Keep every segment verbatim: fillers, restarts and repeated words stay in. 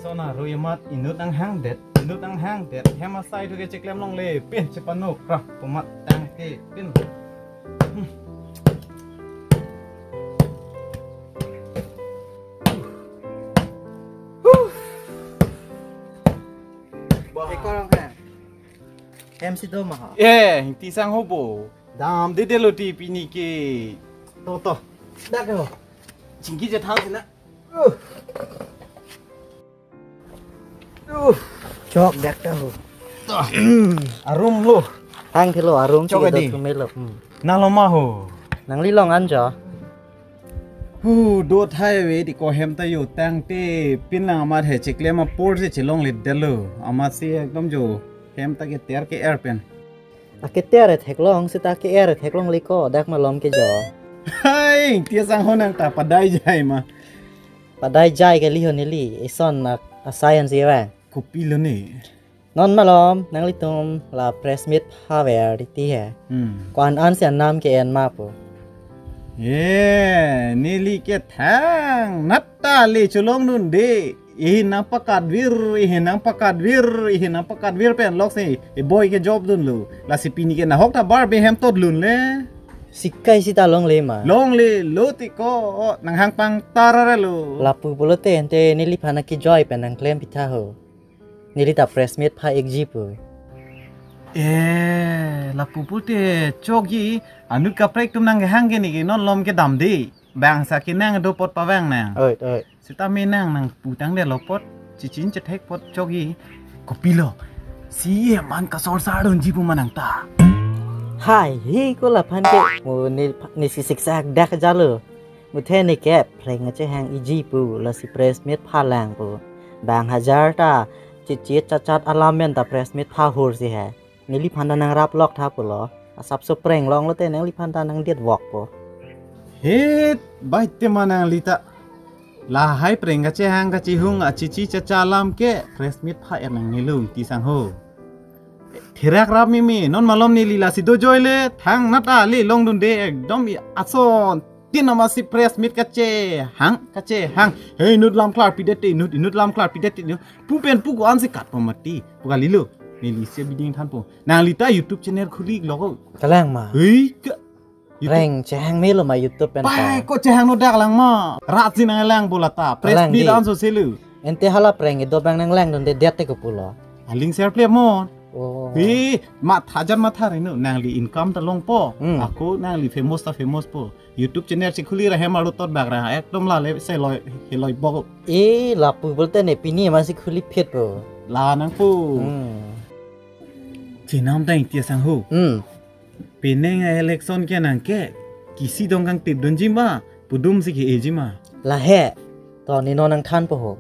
Sona ru imat inut nanghangdet, inut nanghangdet. Hem asai thu ke cheklem longle, pin chepanok ra, pumat tangte pin. Hmm. Ekorong ha. Hem si do ma ha. Eh, Ingti Sangho bo. Damdedetlo ti pini ke. To, to. Dak ho. Chingki je thang sina. Uh. Uh. Chok dak ta ho. To. Arum lo. Hang thelo arum. Chok si adi. Do thumelo. Hmm. Nalo ma ho. Nangli long an jo. Hu, do thai ave ti ko hem ta jo tangte pin lang amat he cheklem apor si chelongledetlo. Amatsi ekdom jo hem ta keter ke-er pen. Aketer theklong seta ke-er theklongle ko dak malom ke jo. Hai, Ingti Sangho nang ta padai jai ma. Padai jai kali ho neli, ison a, a science ye bang. Kopilo ne. Non malom, nanglitum la press meet phaver titi he. Hmm. Ko-an an si anam ke-en ma pu. Eh, neli ke thangnat ta le cholongdunde. Ihin nangpakatvirve, ihin nangpakatvirve, ihin nangpakatvirve pen lok si. E boy ke job dunlo. Lasi pini ke nahok ta bar be hem tot lunle. Sikai sita longle ma. Longlelo ti ko, o, nanghang pangtar ra lo. Lapu pulote ante neliphan akejoi pen nangklem pitha ho. Neli ta press meet pha-ikji pu. Eh, lapu pulote chokji, anut kaprek atum nanghang ke ne ke non lom kedamde. Bang sa ke nang do apot pavang nang. Oi, oi. Seta me nang nangpu tangdetlo apot, chechin chethek apot chokji. Kopilo. Si ye man kasor sar dunji pu ma nang ta. Hai, hi ko laphan ke. Mo ne, ne si siksak dak jalo. Muthe ne ke phreng achehang-ikji pu, lasi press meet phalang pu. Bang hajar ta, chichet chachat alam pen ta press meet phahur si he. Neliphan ta nangrap lok tha pulo. Asapso phreng longlote nangliphan ta nangdet vok pu. Hit, bai te ma nangli ta. Lahai phreng kachehang kachehung achichi chacha alam ke press meet pha-er nangnelo Ingti Sangho. Therak rap mimi, non malom neli lasi dojoi le, thangnat ta le longdunde ekdom i ason. Tin amatsi press meet kachehang, kachehang. He inut lam klarpidet te inut, inut lam klarpidet te inut. Pu pen pu ko-an si kat pamati. Pu kalilo. Neli si biding thanpo. Nangli ta YouTube channel khuli lo ko. Kalang ma. Hei, ka. YouTube. Phreng chehang melo ma YouTube pen pai ta. Ko chehang no dak lang ma. Rat si nanglang bola ta. Press meet di. Kalang anso selu. Ante hala phreng do bang nanglangdundedet te ko pulo. Aling share play mo. Oh. Hi, matha jan matha reno, nangli income ta longpo. Hmm. Ako nangli famous ta famous po. YouTube channel si khuli ra hem arlo tot bak ra, ekdom la le se loi, he loi bok. E, lapu pulote ne pini amatsi khuli phet po. La nangpo. Hmm. Chenam ta Ingti Sangho. Hmm. Penang a-election ke nang ke, kisi dong kangtip dunji ma, pudum si ke-eji ma. Lahei, to ne non nangthanpo ho.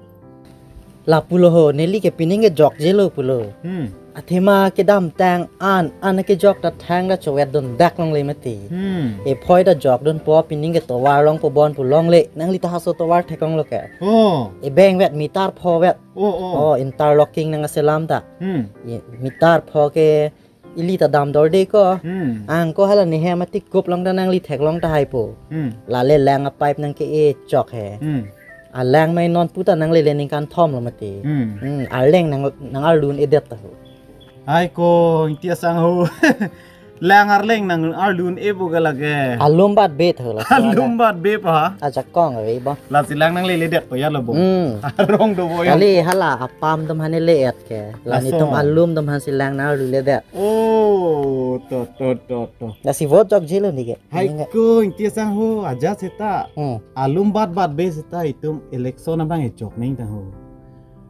Lapulo ho, neli ke penang ke jokjelo pulo. Hmm. Athema kedamtang an, an kejok ta thang ta chovet dun dak longle mati. Hmm. E phoi ta jokdunpo penang ke tovar longpo bon pu longle, nangli ta haso tovar theklonglo ke. Oh. E beng vet meter pho vet. Oh, oh. Oh, interlocking nangselam ta. Hmm. E meter pho ke ili ta damdorde ko. Hmm. Ang ko hala ne hem atik kup long ta nangli theklong tahai po. Hmm. Lale lang a-pipe nang ke-e chok he. Hmm. Alang mai non pu ta nanglele ningkan thomlo mati. Hmm. Hmm. Arleng nang, nang-arlu un-edet ta ho. Hai ko, Ingti Sangho. Lang arleng nang-arlu un-e bo ke lake. Alum bat bet ho la. Alum bat bet pa. Ajakong ave bo. Lasi lang nangleledet po ya lo bo. Hmm. Arong do bo ya. Kali hala apam atum aphan le-et ke. La laso. Netum alum atum aphan si lang nang-arluledet. Oh, to, to, to, to. Lasi vote jokjelo ne ke. Hai ko, Ingti Sangho, ajat seta. Hmm. Alum bat bat bet seta itum election abang e jok nangji ta ho.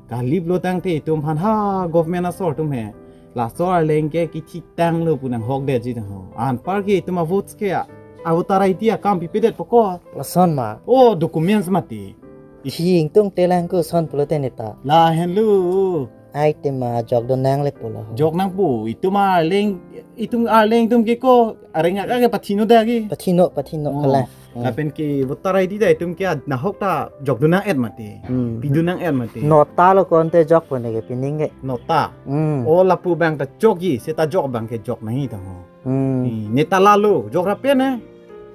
Kaliplo tangte itum aphan ha government asor atum he. Laso arleng ke kithitanglo pu nanghokdetji ta ho. Anpar ke itum a-votes ke a, a-voter I D akam pipedet po ko. Lason ma. Oh, documents mati. Thing tung telang ko son pulote ne ta. Lahenlo. Ai te ma jokdun nangle pulo. Jok nangpo, itum arleng, itum arleng atum ke ko, areng aka ke pathino dak ke. Pathino, pathino, oh, kalang. Hmm. Lapen ke voter I D ta itum ke nahok ta jokdun nang-et mati. Hmm. Pidun nang-et mati. Nota lo konte jokpo ne ke penang ke. Nota. Hmm. Oh, lapu bang ta jokji, seta jok bang ke jok nangji ta ho. Hmm. Hmm. Neta lalo, jok rape ne.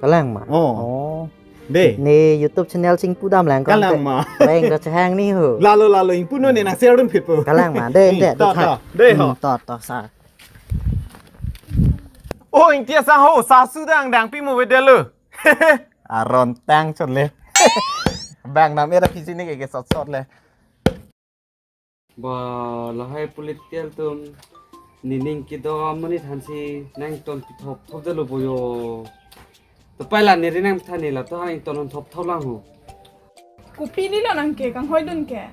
Kalang ma. Oh. Oh. Dei. Ne YouTube channel chingpu dam lang ko. Kalang ma. Leng ko chehang ni ho. Lalo, lalo, ingpu no ne nang share dun phit po. Kalang ma. Dei, Hmm, dei, to, dei, to. Dei, ho. Hmm, to, to, sir. O, ingti asang ho, sasu dang, dang pi mo ve dei lo. Aron tang chot le. Bang nam era pisi ne ke, ke sot sot le. Ba, lahai political atum nening kedo amonit aphansi nangton pithop thop dolo boyo. To pai la neri nangthan ni la to han ington thop thop lang ho. Kopi ni lo nang ke kanghoidun ke.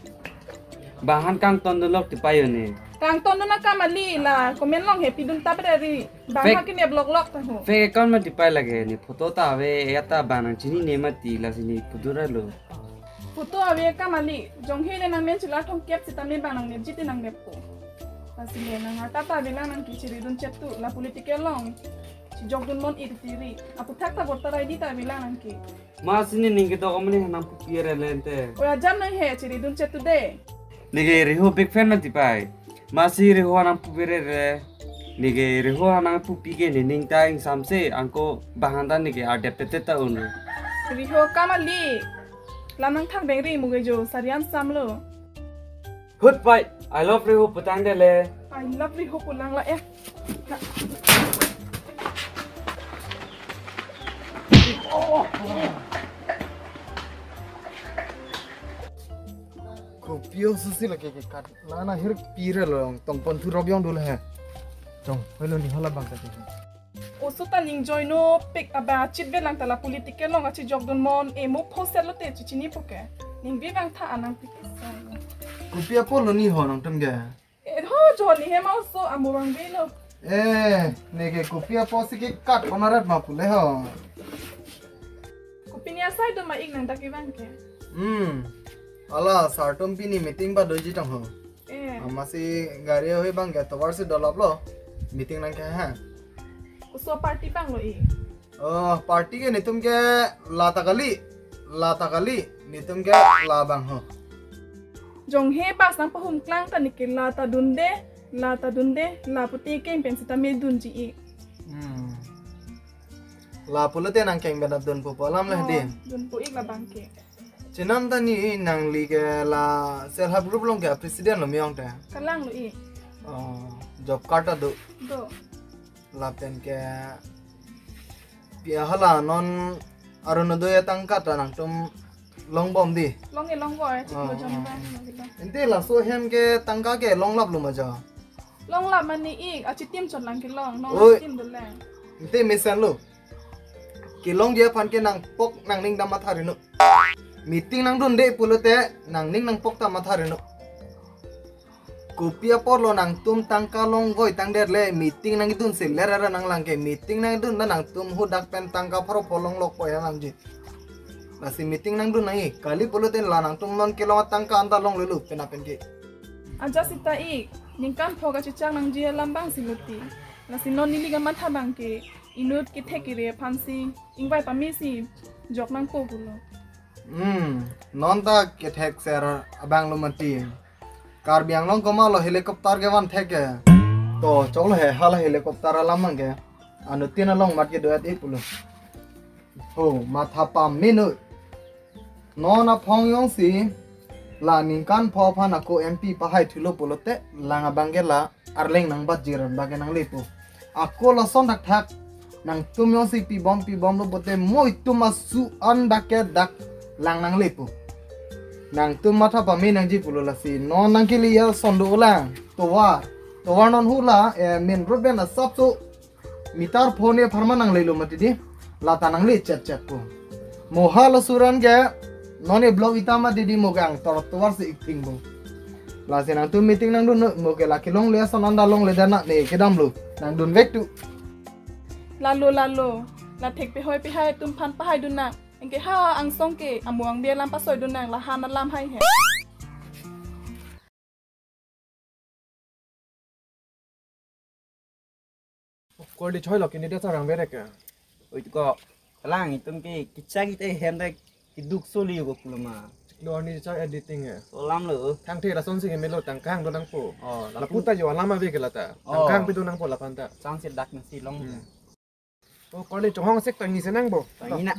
Ba han kangton dun lok ti pai yo ne. Kangton dun akam kali la comment along he pidun tabre ri. Bang Fake. Ha ke ne block lok ta ho. Fake account ma ti pai lake ne photo ta ave ya ta bang nang chinine mati lasi ne pudun ra lo. Photo ave akam kali, jong he le nang men chila thong kep sitame bang nang nepji te nang neppo. Lasi le nang arta ta avelang nang ke chiri dun chet tu, la political along. Chijok dun mon ir tiri. Aputhak ta voter I D ta avelang nang ke. Masi nening kedo amonit aphan nangpupi re lente. Oya jam nang he chiri dun chet tu dei. Ne ke Riho big fan ma ti pai. Masi Riho aphan nangpupi re re. Ne ke Riho aphan nangpupi ke nening ta ingsamse angko bang han ta ne ke ardep tete ta un. Riho akam kali. Lam nangthak beng ri muge jo sarian samlo. Hut pai, I love Riho putang dei le. I love Riho pulang la eh. Kopi o susi lake ke kat. La na hir pire lo tong pon thu rok yong dul he. Tong, hoi lo ni hala bang ka. Oso ta ning join o pik aba chit ve lang ta la political along achi jok dun mon e mo post lo te chichini po ke. Ning bi bang tha anang pik. Kopi apor lo ni ho nangtum ke. E ho jo ni he ma oso amo bang bi lo. Eh, ne ke kopi apor si ke kat konaret ma pule ho. Kopi ni asai do ma ik nang ta ke bang ke. Hmm. Ala sir atum pini meeting ba doji tong ho. Eh. Amatsi gari ahoi bang ke tovar si dolap lo. Meeting nang ke ha. Oso party bang lo i. Oh, party ke netum ke la ta kali. La ta kali. Netum ke la bang ho. Jong he bas nang pahum klang ta ne ke la ta dun dei, la ta dun dei, la pute keng pen sitame dunji i. Hmm. La pulote nang keng benap dunpo pu alam le Oh, dei. Dunpo ik la bang ke. Chenam ta ni nangli ke la self help group along ke president lo miyong te. Kalang lo i. Oh, job card ta do. Do. Lapen ke pi hala non Orunodoi atangka ta nangtum long bom dei. Long e long bom e, chiklo Oh, jon oh. Bang lo kita. Ante laso hem ke tangka ke long lap lo ma jo. Long lap mane ik, achitim chot lang kelong, nong Oi. Achitim dun lang. Ante mesen lo. Kelongji aphan ke nangpok nangning dam matha rino. Meeting nangdun dei pulote nangning nangpok ta matha rino. Kopi apor lo nangtum tangka long voi tang der le meeting nangdun se ler ra nang lang ke meeting nangdun na nangtum hudak pen tangka pharo pho long lok po ya nangji. Lasi meeting nangdun nang i kali pulote la nangtum non kelong tangka anta long lulu pen apen ke. Aja sita ik, ningkan pho kachichak nangji alam bang si luti. Lasi non neli kamatha bang ke, inut kethek kere aphan si, ingvai pame si, jok nangpo pulo. Hmm, non ta kethek ser abang lo mati. Karbi Anglong komat lo helicopter kevan thek ke. To, chok lo he, hala helicopter alam bang ke. Anuttin along mat kedo-et i pulo. Ho, matha pame noi. Non aphong jongsi la ningkan pho aphan ako M P pahai thulo pulote lang abang ke la arleng nangbatji ran abang ke nanglepo. Ako lason thakthak nangtum jongsi pibom pibom lo pote mo itum asu an dak ke dak lang nanglepo. Nangtum matha pame nangji pulo lasi non nangkele ason do lang tovar. Tovar non hula eh, main road pen asapso meter pho ne apharman nanglelo mati dei. La ta nangle chet chet po. Mo hala suran ke non e block ita mati dei mo kang tor tovar si ik thing po. Lasi nangtum meeting nangdun noi mo ke la kelongle ason anta longle dana ne kedam lo. Nangdun vek tu. Lalo lalo. La thek pehoi pehai atum aphan pahai dun nang. Anke ha angsong ke amo angbi alam pasoi dun nang la han alam hai he. Kor di choi lo kini dia sarang berek ya. Oi tu ko lang itum ke kichak ite hem dak kiduk soli ko kulama. Lo ni cha editing ya. Solam lo. Thang the lason si ke melo tangkang do nangpo. Oh, la lapu ta jo alama ve ke lata. Oh. Tangkang pi do nangpo lapan ta. Chang si dak nasi long. Hmm. Oh, kor le chonghong sek tang ni senang bo. Tang ni na.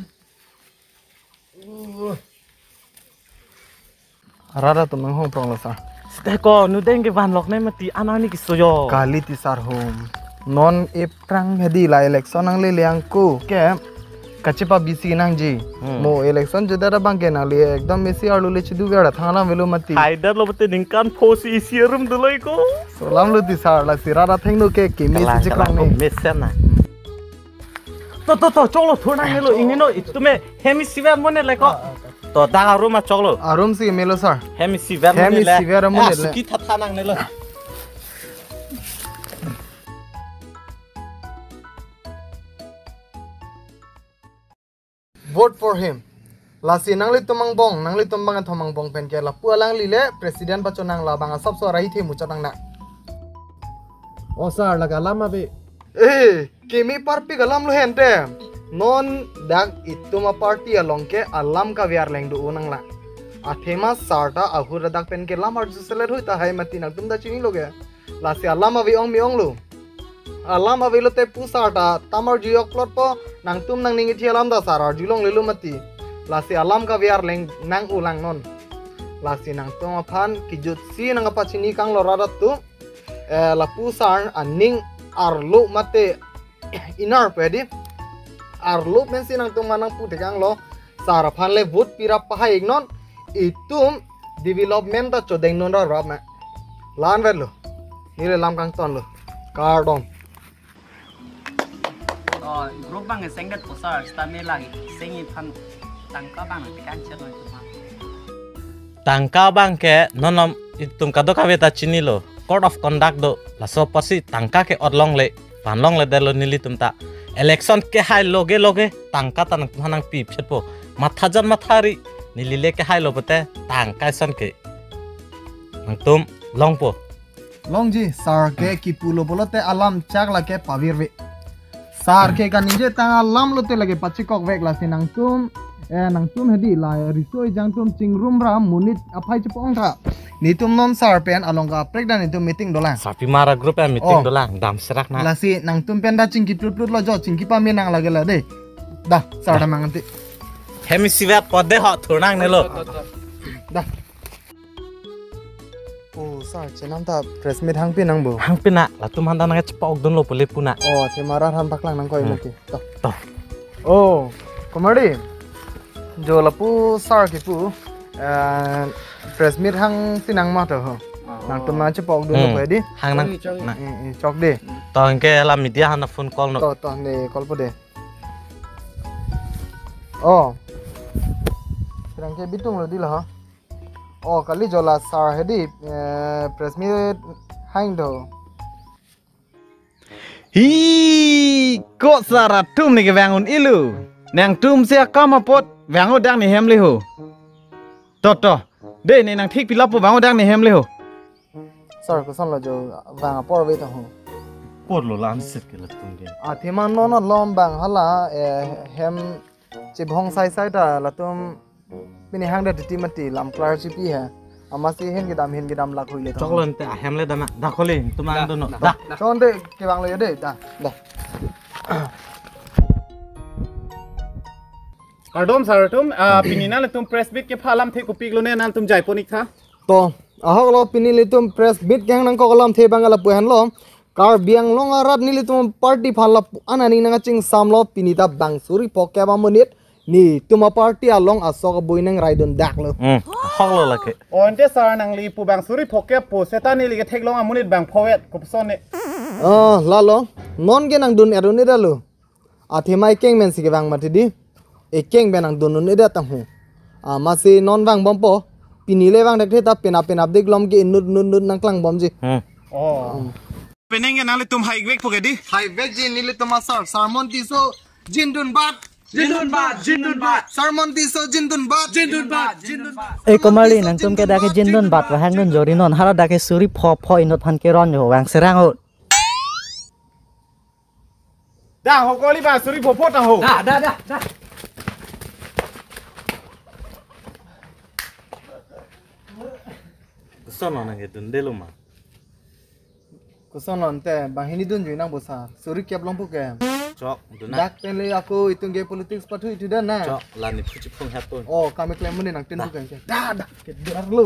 Rat atum nanghong prong lo sir. Site ko, nudeng ke vanlok ne mati, anani kiso yo. Kali ti sir hum. Non epkrang hedi la election nanglele angku ke kachepa bisi nangji. Hmm. Mo election jodara bangke nangli ekdom mesi arlo le chidu vera thanglam velo mati. Haidar lo pute ningkan pho si isi arum duloi ko. Solam lo ti sir, lasi rat athengno ke keme si kalang chikrang kalang ne. Mesen na. To, to, to, choklo thurnangnelo, ingnino, itum hem isiver amonit le ko. To, dak arum ma choklo. Arum si melo sir. Hem isiver amonit le. Hem isiver amonit le. Ah, suki thatha nangnelo. Vote for him. Lasi nanglitum angbong, nanglitum bang kethom angbong pen ke lapu alangli le president pachonang, labang asapso rai the muchot nangnang. O sir, lake alam ave. Eh, keme parpik alam lo hente. Non dak itum aparty along ke alam kaviar leng do-o nanglang. Athema sir ta ahut adak pen ke lam arju selet hui tahai mati, nangtum ta chinilo ke. Lasi alam ave ong me-ong lo. Alam ave lote pu sir ta tam arju yok plot po, nangtum nangning ithi alam ta sir arju longlelo mati. Lasi alam kaviar leng nang-o lang non. Lasi nangtum aphan kejutsi nangkapachini kanglo rat atum. Eh, lapu sir aning arlo mate inar pe di. Arlo pensi nangtum manang pu tekanglo. Sir aphan le vote pirap pahai iknon. Itum development ta chodeng non ra rap ma. Lan vet lo. Neli lam kangton lo. Kardom. Oh, group bang sengdet po sir, stamina lagi. Sengi phan tangka bang tekan chet lo itum. Tangka bang ke non itum kadokave ta chinilo. Code of conduct do. Laso apotsi tangka ke-ot longle, van longledetlo nelitum ta. Election kehai loge loge tangka ta nangtum aphan nangpi phet po. Matha jan matha ri, neli le kehailo pote tangka ison ke. Nangtum longpo. Longji, sir ke kipulo pulote alam chak lake pavirve. Sir ke kaningje tang alam lote lake pachikokvek, lasi nangtum, eh, nangtum hedi la riso ejang atum chingrum ra monit aphai chepong tha. Netum non sir pen along kaprek dan netum meeting dolang. Sarpimar a-group pen meeting dolang, dam serak na. Lasi nangtum pen da chingki plut plut lo jo, chingki pame nang lake la de. Da, sir da mang ante. Hem isiver po de ho thurnangnelo. Da. Oh, sir, chenam ta press meet hangpi nang bo. Hangpi na, latum aphan ta nangchepok dunlo pule pu na. Oh, athema rat aphan paklang nangkoi. Hmm. Mati. To. To. Oh, komari. Jo lapu sir kipu, eh, press meet hangpi nang ma to ho. Oh. Nangtum nangchepok dunlo. Hmm. Ko di. Hang nang. Chok, chok. Na. Eh, eh, chok di. To, anke la media aphan phone call non. To, to, ne call po de. Oh. Sirang ke bitung lo di la ha. Oh, kali jo la sir hedi, eh, press meet hang do. Hi, ko sir atum ne kevang un-elo. Nangtum si akam apot vang-o dak ne hem le ho. To, to. De ne nangthik pilap po, vang-o dak ne hem le ho. Sir, koson lo jo vang apor ave ta ho. Apor lo la ansit ke latum ke. Athema non alom bang hala, eh, hem chibhong sai sai ta latum pini hangdet titi mati lam klar chipi he. Amatsi hin kedam hin kedam lak hui le ta. Choklo ante ahem le dam na. Da kholi tum ang dono. Da. Da. Chonte kevang lo ya de. Da. Da. Kardom sir atum, ah, pini nanglitum press meet kepha alamthe kopi iklo ne nangtum jaipon ik tha. To, ahok lo pini nelitum press meet kehang nangkok alamthe bang lapu henlo. Karbi Anglong arat nelitum party aphan lapu an aning nangkachingsam lo, pini ta bang suri phokep amonit netum aparty along asok abui nang raidun dak lo. Hmm, ahok lo lake. O ante sir nangli pu bang suri phokep pu seta neli ketheklong amonit bang phovet kopuson ne. Oh, lalo. Non ke nangdun erun edalo. Athema ekeng pen si kevang mati di. Ekeng pen nangdun un-edet tang ho. Amatsi non vangbompo. Pini le vang dak the ta penap penap dik lom ke inut nut nut nangklangbomji. Hmm. Oh. Penang ke nanglitum haivek po ke di. Haivekji nelitum asar. Sermon Tisso jindun bat. Jindun bat, jindun bat. Sermon Tisso jindun bat. Jindun bat, jindun bat. Eh, komali, nangtum ke dak ke jindun bat vahang dun jori non. Hala dak ke suri pho pho inut aphan keron yo vang serang o. Da, ho koli ba, suri phopho ta ho. Da, da, da, da. Koson lo nang kedun delo ma. Koson lo ante, bang hini dun jui nang bosa. Suri kep longpo ke. Chok, dona. Dak pen le ako itum ke politics pathu itu dan na. Chok, la ne phu chiphung hapon. Oh, kami klem mene nang tin. Da. Bukan ke. Da, da, ke darlo.